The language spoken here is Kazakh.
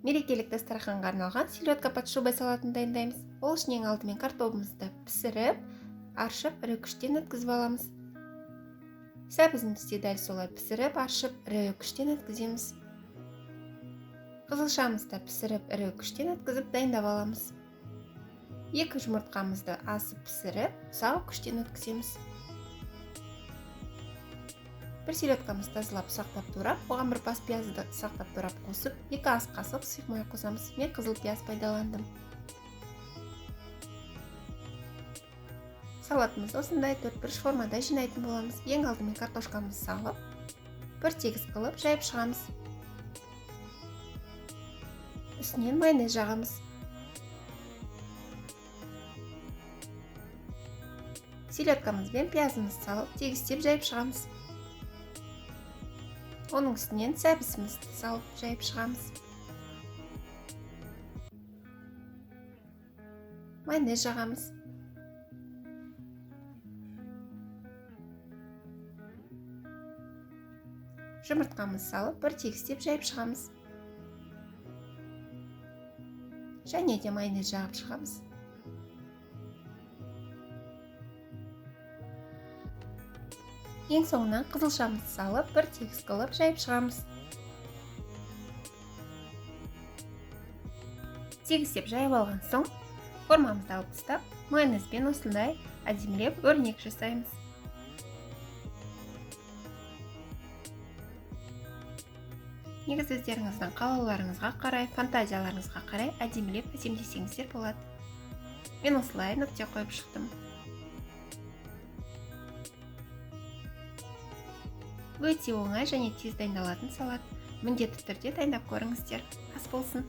Мерекелік дастарханға арналған селедка под шубой салатын дайындаймыз. Ол үшін ең алдымен картобымызды пісіріп, аршып, ірі күштен өткізіп аламыз. Сәбізімізді дәл солай пісіріп, аршып, ірі күштен өткіземіз. Қызылшамызды пісіріп, ірі күштен өткізіп дайындап аламыз. 2 жұмыртқамызды асып пісіріп, ұсақ күштен өткіземіз. Бір селедкамызды тазалап ұсақтап турап, оған бір бас пиязды ұсақтап турап қосып, 2 ас қасық сұйық май қосамыз. Мен қызыл пияз пайдаландым. Салатымызды осындай төртбұрыш формада жинайтын боламыз. Ең алдымен картошкамызды салып, бір тегіс қылып жайып шығамыз. Үстінен майонез жағамыз. Селедкамыз бен пиязымызды салып, тегістеп жайып шығамыз. Оның үстінен сәбізімізді салып жайып шығамыз. Майонез жағамыз. Жұмыртқамызды салып, бір тегістеп жайып шығамыз. Және де майонез жағып шығамыз. Ең соңынан қызылшамызды салып, бір тегіс қылып жайып шығамыз. Тегістеп жайып алған соң, формамызды алып тастап, майонезбен осындай әдемілеп өрнек жасаймыз. Негізі өздеріңіздің қалауларыңызға қарай, фантазияларыңызға қарай әдемілеп әсемдесеңіздер болады. Мен осылай нүкте қойып шықтым. Өте оңай және тез дайындалатын салат. Міндетті түрде дайындап көріңіздер. Ас болсын!